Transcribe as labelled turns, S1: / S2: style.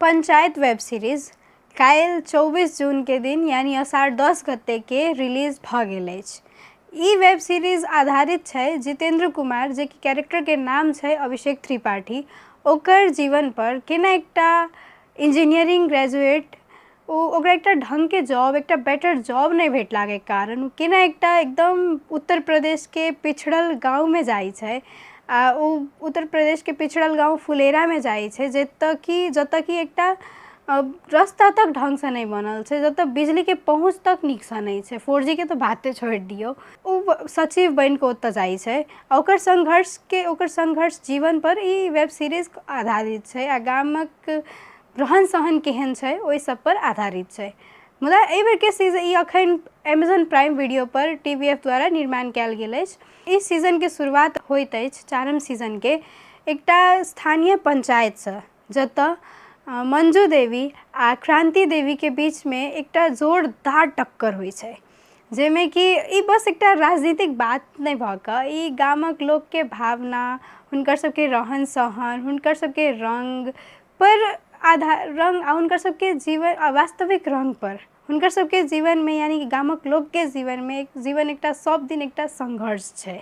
S1: Panchayat web series काल्हि 24 जूनके दिन यानि अषाढ़ 10 गतेके रिलीज भऽ गेल अछि। ई वेब सीरीज आधारित छै जितेन्द्र कुमार, जेकि कैरेक्टरके नाम छै अभिषेक त्रिपाठी, ओकर जीवनपर। केना एकटा इंजीनियरिंग ग्रेजुएट ओ ओकरा एकटा ढङ्गके जॉब, एकटा बेटर जॉब नहि भेटलाके कारण ओ केना एकटा एकदम उत्तर प्रदेशके पिछड़ल गाँवमे जाइ छै आ ओ उत्तर प्रदेशके पिछड़ल गाँव फुलेरामे जाइ छै, जतऽ कि एकटा रस्ता तक ढङ्गसँ नहि बनल छै, जतऽ बिजलीके पहुँच तक नीकसँ नहि छै, 4G के तऽ बाते छोड़ि दियौ। ओ सचिव बनि कऽ ओतऽ जाइ छै आ ओकर संघर्षके, ओकर संघर्ष जीवनपर ई वेब सीरीज आधारित छै आ गामक रहन सहन केहन छै ओहि सबपर आधारित छै। मुदा एहिबेरके सीजन ई अखन एमेजन प्राइम वीडियोपर TVF द्वारा निर्माण कयल गेल अछि। ई सीजनके शुरुआत होइत अछि चारिम सीजनके एकटा स्थानीय पंचायतसँ, जतऽ मंजू देवी आ क्रांति देवीके बीचमे एकटा जोरदार टक्कर होइ छै, जाहिमे कि ई बस एकटा राजनीतिक बात नहि भऽ कऽ ई गामक लोकके भावना, हुनकर सबके रहन सहन, हुनकर सबके रङ्ग पर आधार रङ्ग आ हुनकर सबके जीवन आ वास्तविक रङ्ग पर हुनकर सबके जीवनमे, यानि कि गामक लोकके जीवनमे जीवन एकटा सब दिन एकटा संघर्ष छै।